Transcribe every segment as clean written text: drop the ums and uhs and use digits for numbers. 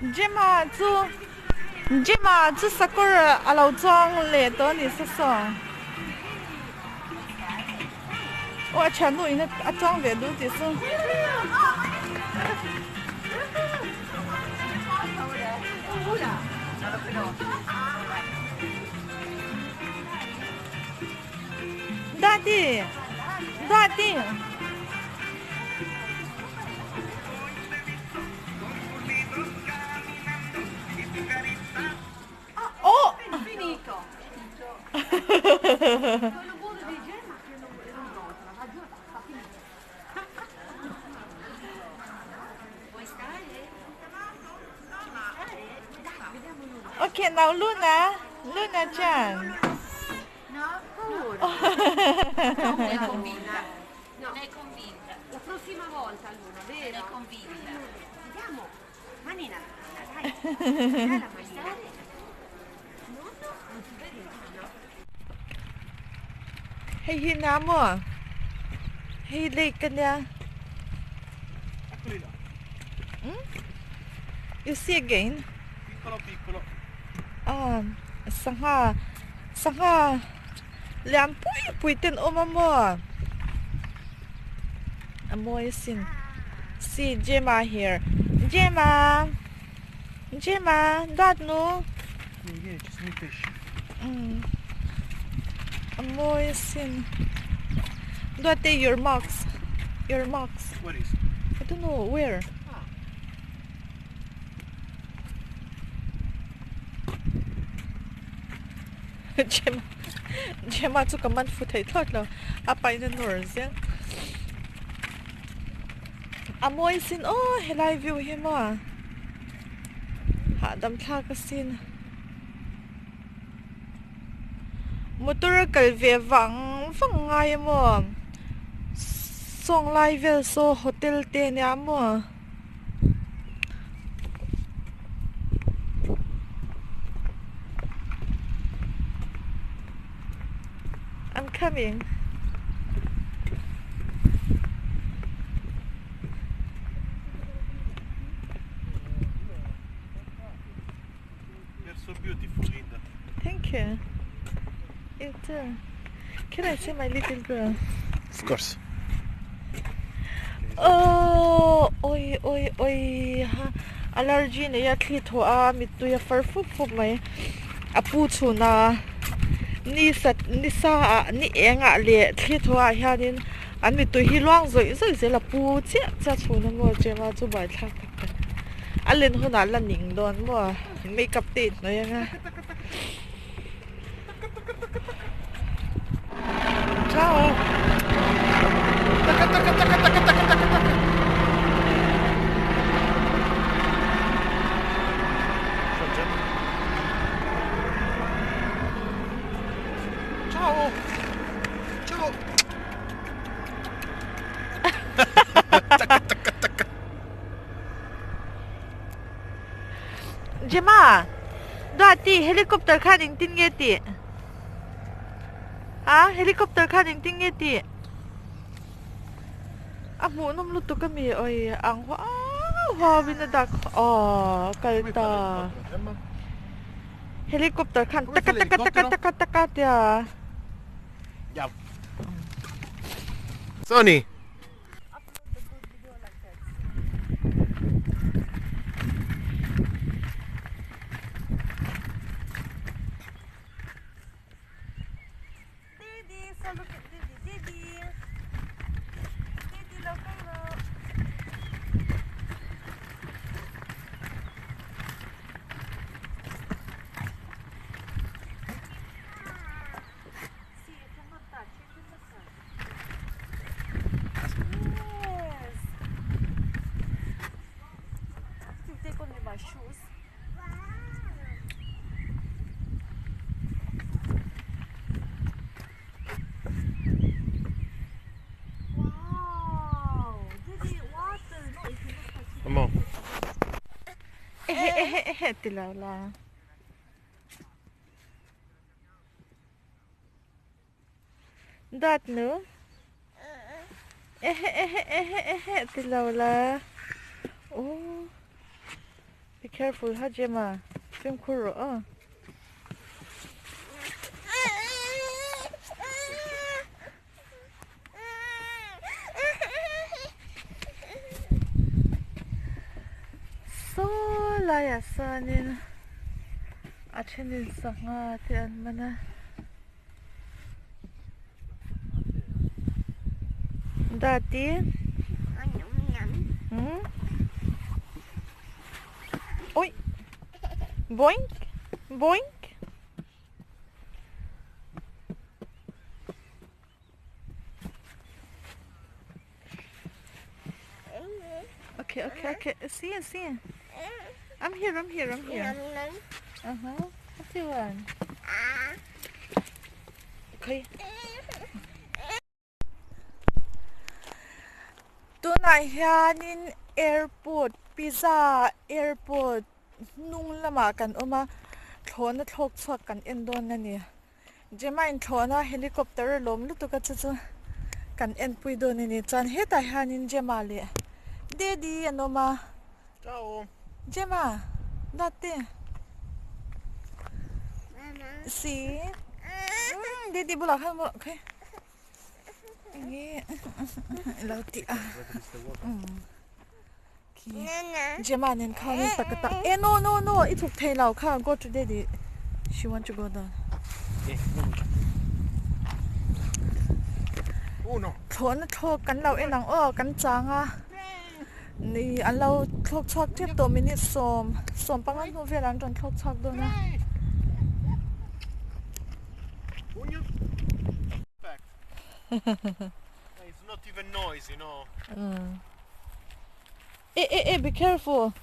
Gemma chu Gemma chu sakawr a lo chuang leh tawh a ni sa saw. Aw a thiannu in a chuang ve duh tih chu. Daddy! Daddy! Oh! Okay, now Luna, Luna Chan. No, paura. Non è convinta. Non è convinta. La prossima volta, Luna, Non è vero? convinta. Vediamo. Manina, dai. Dai la manina. Nonno, non ti vede no? Hei hi na maw? Hei lake a nia. Eccoli là. Hmm? You see again? Piccolo piccolo. Ah, sangha sangha lian pui pui te an awm a maw? A mawi asin. See Gemma here. Gemma! Gemma, dad nu. Vieni, vieni, ci sono i pesci. Umm a mawi asin. Duate your marks. Your marks. Where is? I don't know where. Gemma Gemma chu ka man fu thei thlawt lo a pain a nawr zel. A mawi sin aw helai view hi maw hahdam thlak asin. Motor a kal ve vang vang ngai a maw sawng lai vel saw hotel te ania maw. I'm coming. You're so beautiful, Linda. Thank you. You too. Can I see my little girl? Of course. Oh, oi, oi, oi. Ha, allergy nei a thli thaw a mittui a far fup fup mai. A pu chhun a ni sat ni sa ah ni eng ah leh thli thaw ah hianin an mittui hi luang zawih zawih zel a pu chiah chiah chhun a maw chema chu buai thlak tak tak a len hunah la ning dawn maw makeup te inhnawih anga. Ciao! Tacca, tacca, tacca, tacca, tacca, tacca, tacca. Ciao Gemma. Ciao! Ciao! Tacca, tacca, tacca. Gemma, Duati, helicopter khan engtin nge tih? A helicopter khan engtin nge tih? A hmuh nawm lutuk a mi awi ang huau huau in a dak aw kal ta. Helicopter khan taka taka taka taka taka tia. Sony. Daddy, so look at Daddy, Daddy. Daddy lo kal rawh. See, you cannot touch, you cannot touch. Yes. You take only my shoes. Wow! Daddy, water! No, you cannot touch it. Come on. Ehe ehe ehe ti lo la. Dawt nu. Ehe ehe ehe ehe ti lo la. Oh. careful ha Gemma, fimkhur rawh aw. Saw laiah sawnin a thenin sangha te an man a. Dati hmm Oi Boink Boink Okay, okay, okay. See you, see you. I'm here, I'm here, I'm here. Uh-huh. What do you want? Okay. Tunah hianin airport pizza airport hnung lamah kan awm a thlawhna thlawk chhuak kan en dawn a ni. Gemma in thlawhna helicopter a lawm lutuk a chu chu kan enpui dawn a ni. Chuan hetah hianin Gemma leh Daddy an awm a. Ciao. Gemma, Date. Si. Daddy bulah khan maw okay. Enge lo ti a. Gemma nen khan in takata. Eh no no no i thuk thei lo kha go to daddy. She want to go down. Uno. Thlawhna thlawk kan lo en ang aw kan chang a. Ni an lo thlawk chhuak tep tawh minute sawm sawm panga hnu velah an rawn thlawk chhuak dawn a. It's not even noise, you know. Mm. Eh, eh, eh, be careful.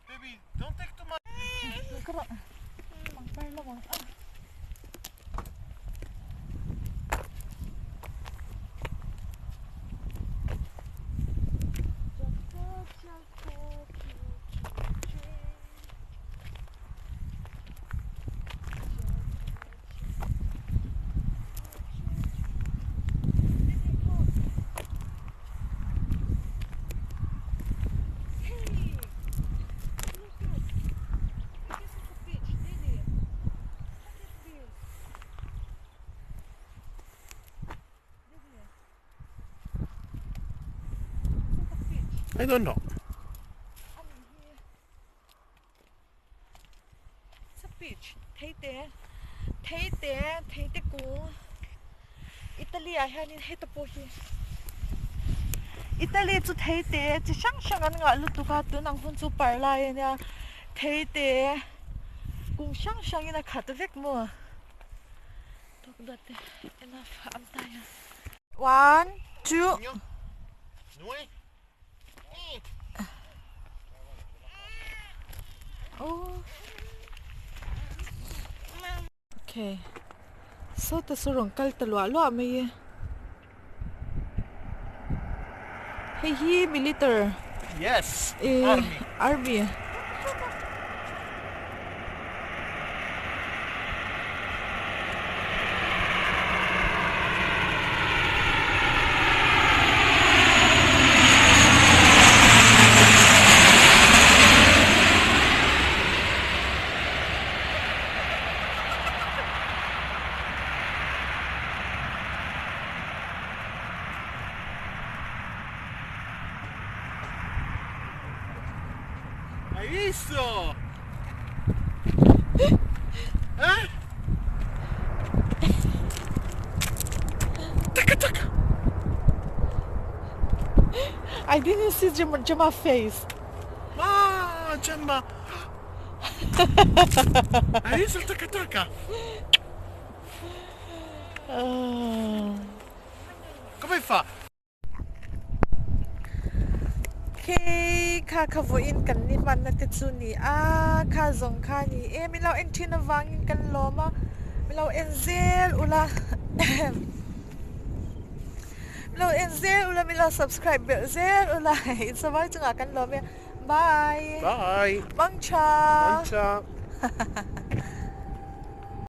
Baby, don't take too much. I don't know. It's a peach. Theite theite theite kung Italy ah hianin heta pawh hi Italy chu theite chi hrang hrang an ngah lutuk a tun ang hun chu par lai a nia theite kung hrang hrang in a khat vek maw Talk that enough I'm tired. One two. Okay. Sawta saw rawn kal ta luah luah mai e. Hei hi military. Yes. Eh, Army. Army. Hai visto? Eh? Taka taka. I didn't see Gemma, Gemma face. Ma Gemma. Hai visto il taka taka? Ah. Come fa? Khi kha kha vawiin kan ni hmanna te chu ni a, kha zawng kha ni e, min lo en thin avangin kan lawm a, min lo en zel ula min lo en zel ula min lo subscribe belh zel ula in savai chungah kan lawm e, bye Bye. Mangtha Mangtha.